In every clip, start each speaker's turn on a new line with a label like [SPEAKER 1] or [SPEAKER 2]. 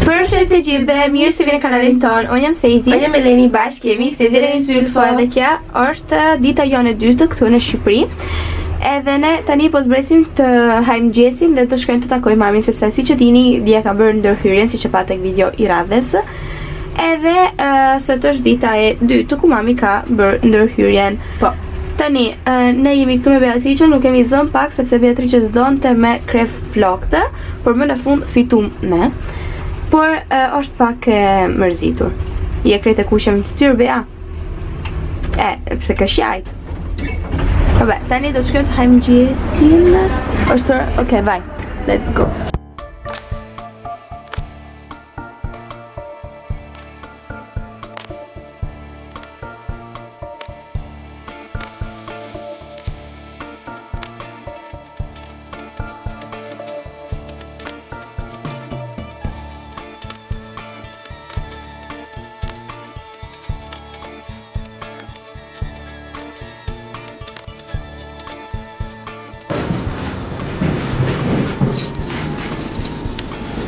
[SPEAKER 1] Përshëndetje të gjithëve, mirë se vini në kanalin tonë. Unë jam Stezi.
[SPEAKER 2] Unë jam Eleni, bashkë jemi Stezi Eleni Zylfo.
[SPEAKER 1] Po edhe kjo është dita jonë e dytë këtu në Shqipëri. Edhe ne tani po zbresim të hajmë mëngjesin dhe të shkojmë të takojmë mamin sepse siç e dini, dje ka bërë ndërhyrjen siç e patë tek video i radhës. Edhe uh, sot është dita e dytë ku mami ka bërë ndërhyrjen.
[SPEAKER 2] Po.
[SPEAKER 1] Tani, uh, ne jemi këtu me Beatrice, nuk kemi zënë pak sepse Beatrice s'donte me kreh flokët, por më në fund fitum ne. Por uh, është pak e mërzitur. Je krejt e kuqe në fytyrë Bea. E, pse ke shajt? Po be, tani do të shkojmë të hajmë mëngjesin. Është, okay, vaj. Let's go.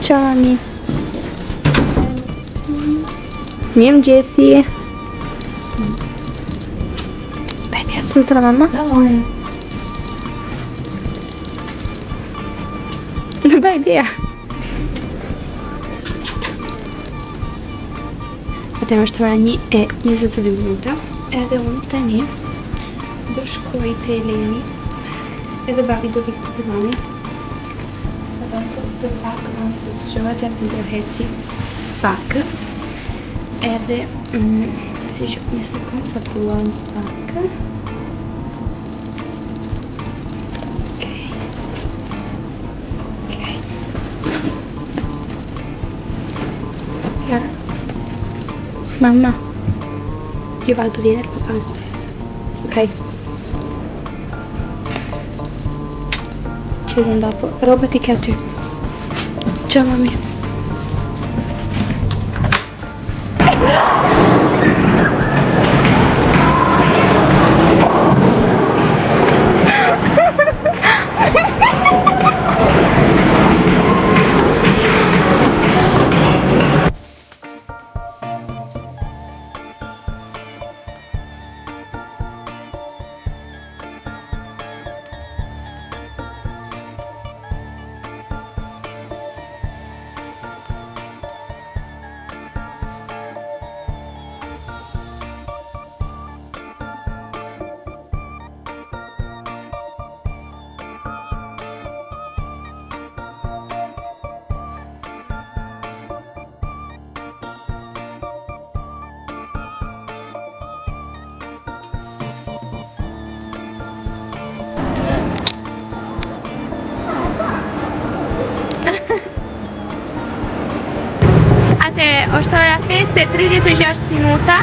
[SPEAKER 1] Ciao mami. Mirëmëngjesi. Bene, saluta la mamma.
[SPEAKER 2] Ciao.
[SPEAKER 1] Vai via. Atëherë është ora 1 e 22 minuta. Edhe unë tani do shkoj te Eleni. Edhe babi do vi këtu te mami. Edhe unë të pak mami do të zgjohet ja të ndërheci pak. Edhe mm, si që një sekundë sa të luan pak. Okej. Okej. Ja. Mamma, io vado a dire al papà. Ok. Ci vediamo dopo. Robati che aty. Ciao mami. Atëherë, është ora 5:36 minuta,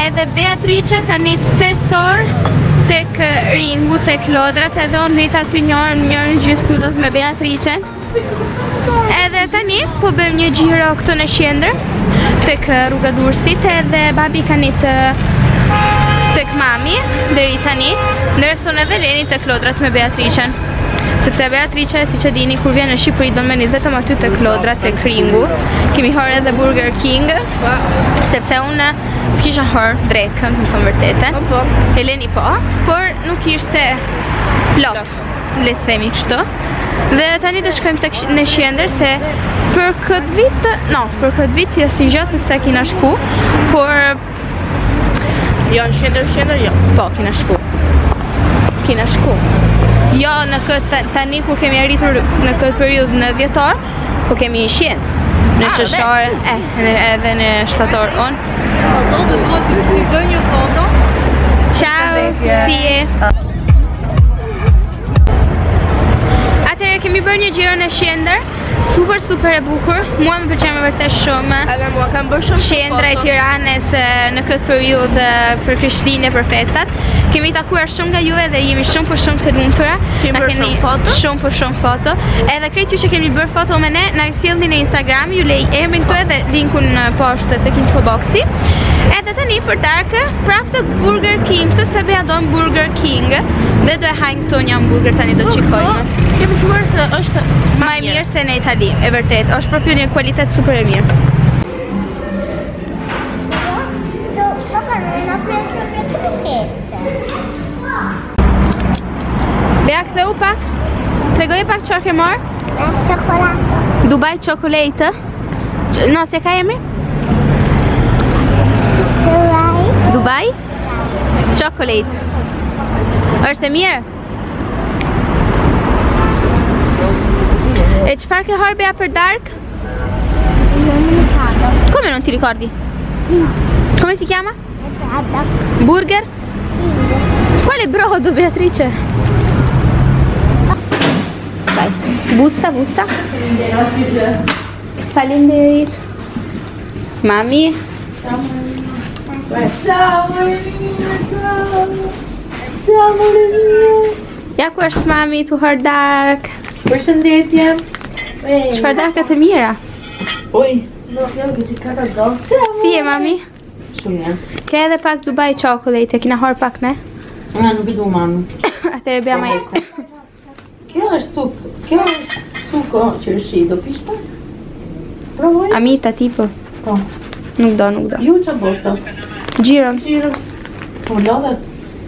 [SPEAKER 1] edhe Beatrice ka nejt 5 orë tek ringu, tek lodrat, edhe unë nejta aty një orë, një orë gjysmë do të me Beatrice. Edhe tani po bëjmë një xhiro këtu në qendër, tek rruga Durrësit, edhe babi ka nejt tek mami deri tani, ndërsa unë edhe Leni tek lodrat me Beatricen. Sepse Beatrice, siç e dini, kur vjen në Shqipëri do me nejt vetëm aty tek lodrat, tek ringu. Kemi hërë edhe Burger King, sepse unë s'kisha hërë drekën, me thënë vërtetën.
[SPEAKER 2] Po, po.
[SPEAKER 1] Eleni po, por nuk ishte plot, le të themi kështu. Dhe tani do shkojmë tek në qendër se për këtë vit, no, për këtë vit jo si gjë sepse kina shku, por
[SPEAKER 2] Jo, në qendër, qendër, jo.
[SPEAKER 1] Po, kina shku. Kina shku. Jo, në këtë tani kur kemi arritur në këtë periudhë në dhjetor, po kemi qenë. Në
[SPEAKER 2] Ah,
[SPEAKER 1] qershor,
[SPEAKER 2] dhe, si,
[SPEAKER 1] eh,
[SPEAKER 2] si, si.
[SPEAKER 1] në- edhe në shtator unë.
[SPEAKER 3] Po do të dua që të bëj një foto.
[SPEAKER 1] Ciao,
[SPEAKER 2] Përshëndetje.
[SPEAKER 1] si je? Atëherë kemi bërë një xhiro në qendër, super super e bukur. Mua më pëlqen me vërtet shumë.
[SPEAKER 2] Edhe mua kam bërë shumë
[SPEAKER 1] Qendra e
[SPEAKER 2] foto.
[SPEAKER 1] Tiranës e, në këtë periudhë për Krishtlindje për festat. Kemi takuar shumë nga juve dhe jemi shumë për shumë të lumtura.
[SPEAKER 2] Kemi
[SPEAKER 1] Na
[SPEAKER 2] bërë
[SPEAKER 1] keni
[SPEAKER 2] shumë foto.
[SPEAKER 1] Shumë për shumë foto. Edhe krejt ju që keni bërë foto me ne, na i sillni në Instagram, ju lej emrin këtu edhe linkun në poshtë tek info boxi. Edhe tani për darkë, prapë tek Burger King, sepse Bea don Burger King dhe do e hajmë këtu një hamburger tani do të shikojmë.
[SPEAKER 2] Jemi sigurt se është
[SPEAKER 1] Ma e mirë se në Itali, e vërtet, është proprio një kualitet super e mirë.
[SPEAKER 4] Papà non ha preso le crocchette.
[SPEAKER 1] Bea ktheu pak. Tregoje pak çfarë ke marrë?
[SPEAKER 4] La cioccolato.
[SPEAKER 1] Dubai Chocolate. Ç no, se ka emri?
[SPEAKER 4] Dubai.
[SPEAKER 1] Dubai Chocolate. Është e mirë? E çfarë ke marrë Bea për darkë?
[SPEAKER 4] Non mi ricordo.
[SPEAKER 1] Come non ti ricordi? Come si chiama?
[SPEAKER 4] Guarda.
[SPEAKER 1] Burger?
[SPEAKER 4] Sì.
[SPEAKER 1] Quale brodo, Beatrice? Vai. Bussa, bussa. Faleminderit. Mami.
[SPEAKER 2] Ciao, ciao. Ciao, amore mio.
[SPEAKER 1] Ja ku është mami tu hëngër darkë.
[SPEAKER 2] Përshëndetje.
[SPEAKER 1] Çfarë darka të mira?
[SPEAKER 2] Oj, no, jo, që ka ta do.
[SPEAKER 1] Si e mami?
[SPEAKER 2] Shumë mirë.
[SPEAKER 1] Ke edhe pak Dubai chocolate, e kina horë pak ne?
[SPEAKER 2] Unë nuk e du mami.
[SPEAKER 1] Atëherë Bea ma
[SPEAKER 2] Kjo është suk, kjo është suko qershi, do pish pak? Provoj.
[SPEAKER 1] Amita tipo.
[SPEAKER 2] Po.
[SPEAKER 1] Nuk do, nuk do.
[SPEAKER 2] Ju që boca?
[SPEAKER 1] Xhiron.
[SPEAKER 2] Xhiro. Po lodhet.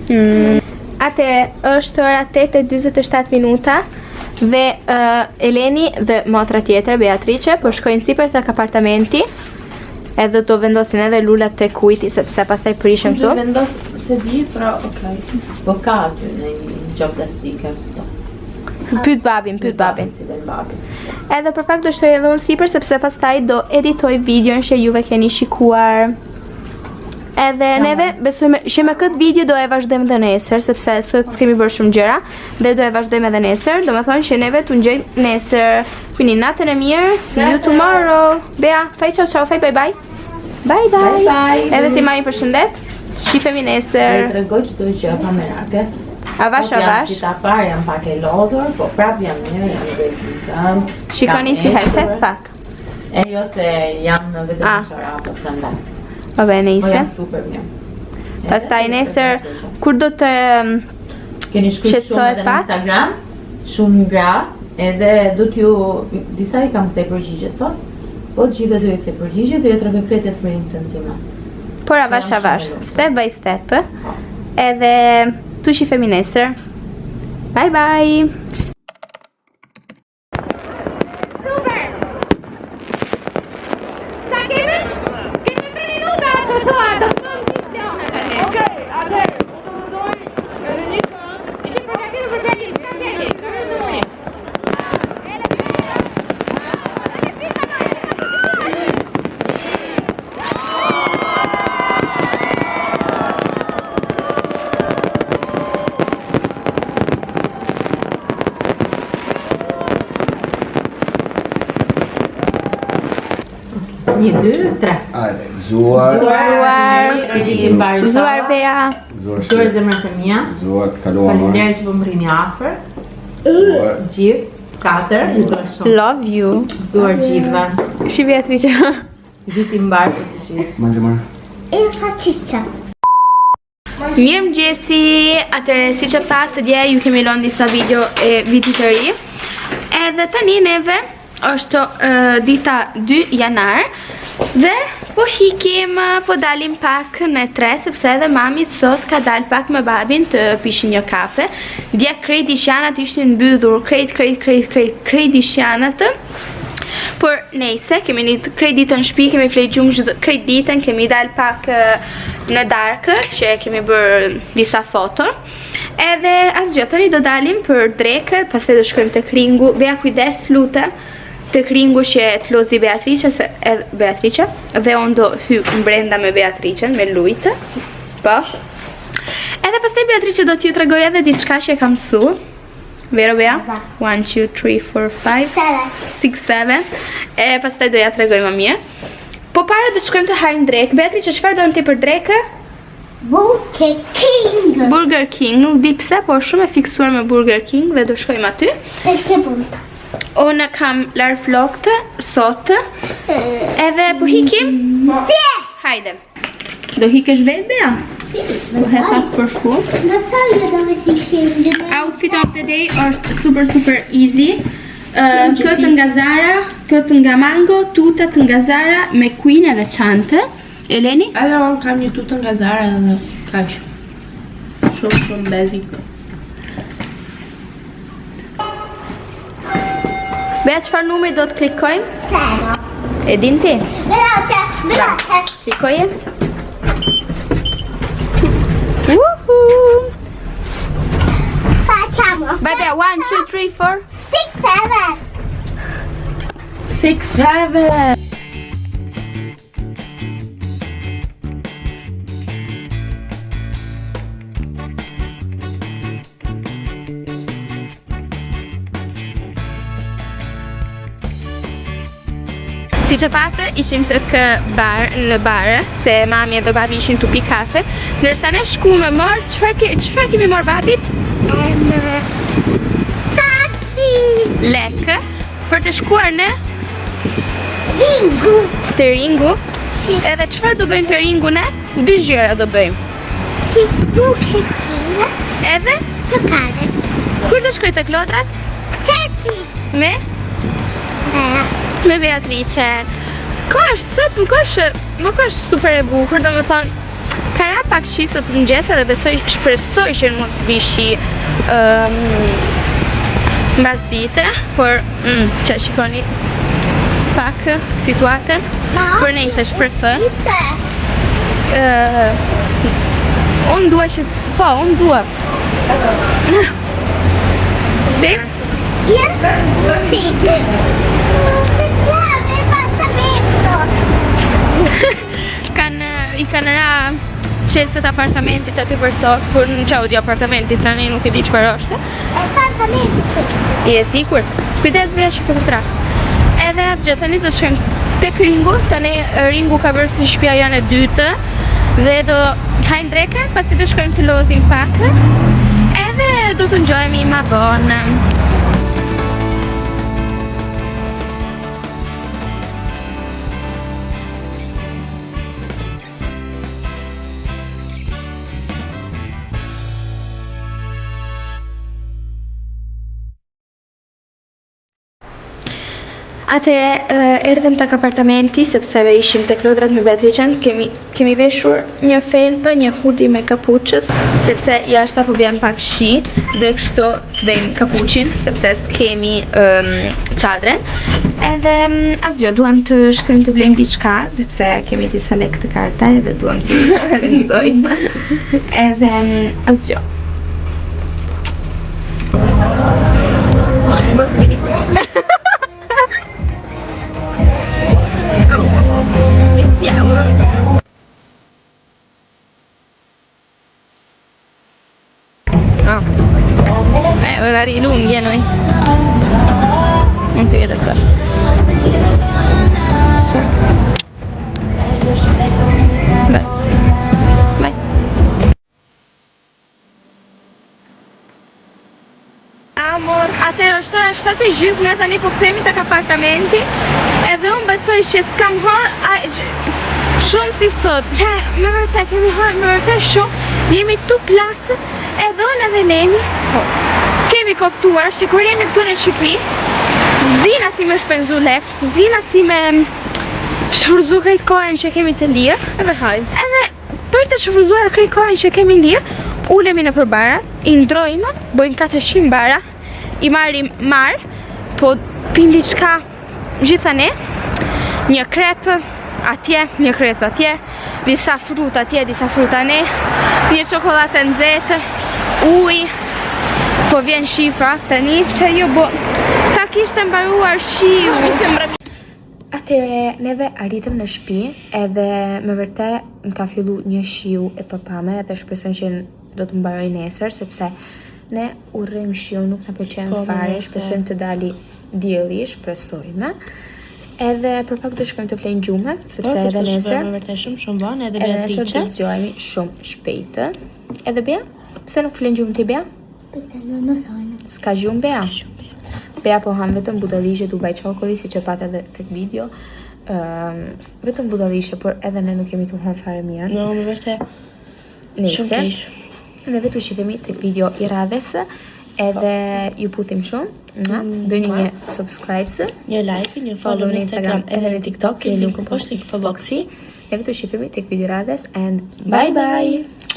[SPEAKER 1] Mm. Atëherë, është ora 8:47 minuta dhe uh, Eleni dhe motra tjetër Beatrice po shkojnë sipër tek apartamenti. Edhe do vendosin edhe lulat te kujti sepse pastaj prishen këtu.
[SPEAKER 2] Vendos se di, pra, okej. Po ka aty në një gjë plastike. Po.
[SPEAKER 1] Pyet babin, pyet babin.
[SPEAKER 2] Si del babi.
[SPEAKER 1] Edhe për pak do shtoj edhe unë sipër sepse pastaj do editoj videon që juve keni shikuar. Edhe neve besojmë që me këtë video do e vazhdojmë edhe nesër sepse sot s'kemi bërë shumë gjëra dhe do e vazhdojmë edhe nesër, do me thonë që neve të ngjojmë nesër. Quindi natën e mirë, see you tomorrow. Bea, faj ciao ciao, faj bye bye. Bye bye.
[SPEAKER 2] Bye bye.
[SPEAKER 1] Edhe ti mami përshëndet. Shifemi
[SPEAKER 2] E
[SPEAKER 1] nesër.
[SPEAKER 2] tregoj çdo gjë pa merake.
[SPEAKER 1] Avash
[SPEAKER 2] Sot jam
[SPEAKER 1] avash.
[SPEAKER 2] Dita parë jam pak e lodhur, po prap jam mirë, jam drejt
[SPEAKER 1] Shikoni si hec, hec pak.
[SPEAKER 2] E jo se jam në vetëm
[SPEAKER 1] Ah.
[SPEAKER 2] në çorapë, prandaj.
[SPEAKER 1] Po be,
[SPEAKER 2] Po
[SPEAKER 1] nejse.
[SPEAKER 2] jam super mirë.
[SPEAKER 1] Pastaj nesër kur do të
[SPEAKER 2] Keni shkruar shumë
[SPEAKER 1] qetësohet
[SPEAKER 2] edhe në
[SPEAKER 1] pak?
[SPEAKER 2] Instagram, shumë gra, edhe do t'ju disa i kam kthej përgjigje sot, po të gjithëve do ju kthej përgjigje, do ju tregoj krejt eksperiencën time.
[SPEAKER 1] Por avash
[SPEAKER 2] Jam shumë
[SPEAKER 1] avash,
[SPEAKER 2] e lumtur.
[SPEAKER 1] step by step. Edhe tu shifemi nesër. Bye bye. Super! Sa kemi? Kemi 3 minuta që thua, do të bëjmë gjithë plana tani.
[SPEAKER 5] Okej, atëherë, unë do të doj edhe një këngë.
[SPEAKER 1] Ishim përgatitur për fjalim, sa kemi? Në numri.
[SPEAKER 2] Një, dy, tre.
[SPEAKER 6] Hajde, gëzuar,
[SPEAKER 1] Gëzuar.
[SPEAKER 2] Vitin mbarë.
[SPEAKER 1] Gëzuar Bea.
[SPEAKER 6] gëzuar
[SPEAKER 2] Gëzuar
[SPEAKER 6] shpirt,
[SPEAKER 2] zemrat e mia.
[SPEAKER 6] gëzuar të kaluar më.
[SPEAKER 2] Faleminderit që po më rrini afër.
[SPEAKER 6] Gëzuar.
[SPEAKER 2] Gjithë, katër, ju dua shumë.
[SPEAKER 1] Love you.
[SPEAKER 2] Gëzuar gjithëve.
[SPEAKER 1] Shi Beatrice.
[SPEAKER 2] Vitin mbarë për të gjithë.
[SPEAKER 6] Mangi marë.
[SPEAKER 4] E salsiccia.
[SPEAKER 1] Mirë mëngjesi, atëre si që thatë dje ju kemi lënë disa video e vitit të ri. Edhe tani neve është dita 2 janar dhe po hikim, po dalim pak në tre sepse edhe mami sot ka dal pak me babin të pishin një kafe. Dje krejt dyqanat ishin mbyllur, krejt, krejt, krejt, krejt, krejt dyqanat. Por nejse, kemi një krejt ditën në shtëpi, kemi flejt gjumë krejt ditën, kemi dal pak në darkë, që kemi bërë disa foto. Edhe asgjë, tani do dalim për drekë, pastaj do shkojmë tek ringu. Bea kujdes, lutem, tek ringu që të lozi Beatrice, se edhe Beatrice, dhe unë do hy brenda me Beatricen, me lujtë. Po. Edhe pastaj Beatrice do t'ju tregoj edhe diçka që e kam mësu. Vero Bea? 1 2 3 4 5
[SPEAKER 4] 7.
[SPEAKER 1] 6 7. E pastaj do ja tregoj më mirë. Po para do të shkojmë të hajmë drekë. Beatrice, çfarë don ti për drekë?
[SPEAKER 4] Burger King.
[SPEAKER 1] Burger King. Nuk di pse, po është shumë e fiksuar me Burger King dhe do shkojmë aty.
[SPEAKER 4] Perché punta?
[SPEAKER 1] Unë kam lar flokët sot. Edhe po hikim?
[SPEAKER 4] Sì.
[SPEAKER 1] Hajde. Do hikesh vetë Bea? Po hedh pak parfum.
[SPEAKER 4] Non so io dove si scende.
[SPEAKER 1] Outfit of the day është super super easy. Uh, këtë nga Zara, këtë nga Mango, tutat nga Zara me Queen edhe çantë. Eleni?
[SPEAKER 5] Edhe unë kam një tutë nga Zara edhe kaq. Shumë shumë basic.
[SPEAKER 1] Bea çfarë numri do të klikojmë?
[SPEAKER 4] Zero.
[SPEAKER 1] E din ti?
[SPEAKER 4] Veloce, veloce.
[SPEAKER 1] Klikoje. Uhu!
[SPEAKER 4] Facciamo.
[SPEAKER 1] Bye bye, 1 2 3 4
[SPEAKER 4] 6, 7.
[SPEAKER 5] 6 7.
[SPEAKER 1] Si që patë, ishim tek bar, në bar, se mami edhe babi ishin tu pi kafe, ndërsa ne shku me marrë, çfarë ke, çfarë kemi marrë babit?
[SPEAKER 4] Taxi.
[SPEAKER 1] Lekë, për të shkuar në
[SPEAKER 4] Ringu.
[SPEAKER 1] te ringu. Edhe çfarë do bëjmë te ringu ne? Dy gjëra do bëjmë.
[SPEAKER 4] Ti duke
[SPEAKER 1] Edhe
[SPEAKER 4] Giocare.
[SPEAKER 1] kush do shkoj tek lodrat?
[SPEAKER 4] Teti.
[SPEAKER 1] Me
[SPEAKER 4] Bea.
[SPEAKER 1] me Beatrice. Ka është sot nuk është nuk është super e bukur, domethënë ka ra pak shi sot në mëngjes edhe besoj shpresoj që mos vi shi ëm mbas dite, por mm, që shikoni pak situatën.
[SPEAKER 4] Ma
[SPEAKER 1] Për nejse shpresoj.
[SPEAKER 4] Ite.
[SPEAKER 1] Ë unë dua që po, unë dua. Dhe
[SPEAKER 4] Io? Sì. Non c'è chiave, appartamento.
[SPEAKER 1] kanë i kanë ra çelësat apartamentit aty për tokë, por në çau di apartamentit tani nuk e di çfarë është.
[SPEAKER 4] Appartamento questo.
[SPEAKER 1] Je sigur? Kujdes veja që po të Edhe atë gjë, tani do të shkojmë tek ringu, tani e, ringu ka bërë si shtëpia jonë e dytë dhe do hajmë drekën, pasi do shkojmë të lozim pak. Edhe do të njohemi ma vonë. Atëre, erdhëm tek apartamenti sepse ishim tek lodrat me Beatricen, kemi kemi veshur një felpë, një hoodie me kapuçët, sepse jashtë po vjen pak shi dhe kështu vejmë kapuçin sepse s'kemi um, çadrën. Edhe um, asgjë, duam të shkojmë të blejmë diçka sepse kemi disa lekë të karta edhe duam të shpenzojmë. Edhe um, asgjë. Ah. Orari lunghi a noi. Non si vede sta. Aspetta. Dai. Vai. Amor, atëherë është ora 7 e gjysmë, ne tani po kthehemi tek apartamenti. Edhe unë besoj që s'kam hënë aq shumë si sot. Që me vërtet kemi hënë me vërtet shumë. Jemi tu plasë, edhe unë edhe Leni. Po. Kemi kuptuar që kur jemi këtu në Shqipëri, zina si me shpenzu lek, zina si me shfrytzu krejt kohën që kemi të lirë,
[SPEAKER 5] Edhe hajmë.
[SPEAKER 1] Edhe për të shfrytzuar krejt kohën që kemi lirë, ulemi në përbara, i ndrojmë, bëjmë 400 bara, i marrim mar, po pim diçka gjitha ne, një krep atje, një krep atje, disa frut atje, disa fruta ne, një çokoladë nxehtë, ujë, po vjen shi pra tani, që jo bo, sa kishte mbaruar shiu.
[SPEAKER 7] Atëherë, neve arritëm në shtëpi edhe me vërtet më ka fillu një shiu e papame edhe shpresojmë që do të mbaroj nesër sepse ne urrejmë shiu, nuk na pëlqen
[SPEAKER 5] Po, me
[SPEAKER 7] fare,
[SPEAKER 5] vërtet.
[SPEAKER 7] shpresojmë të dali dielli, shpresojmë. Edhe për pak do shkojmë të flejmë gjumë, sepse
[SPEAKER 5] Po,
[SPEAKER 7] edhe
[SPEAKER 5] sepse
[SPEAKER 7] nesër
[SPEAKER 5] shkojmë me vërtet shumë shumë vonë, edhe
[SPEAKER 7] edhe nesër do
[SPEAKER 5] Beatrice.
[SPEAKER 7] të zgjohemi shumë shpejt. Edhe Bea? Pse nuk flen gjumë ti Bea?
[SPEAKER 4] Perché non lo so.
[SPEAKER 7] S'ka gjumë Bea? Bea po han vetëm budallishe Dubai Chocolate, siç e pat edhe tek video. Ëm, vetëm budallishe, por edhe ne nuk jemi të hënë fare mirë.
[SPEAKER 5] No, me vërtet.
[SPEAKER 7] Nëse
[SPEAKER 5] Shumë keq.
[SPEAKER 7] Neve të shihemi tek video i radhës edhe ju puthim shumë. Mua. Bëni një subscribe,
[SPEAKER 5] Një like, një follow në Instagram edhe në TikTok, keni linkun poshtë në info box.
[SPEAKER 7] Neve të shihemi tek video i radhës and bye bye.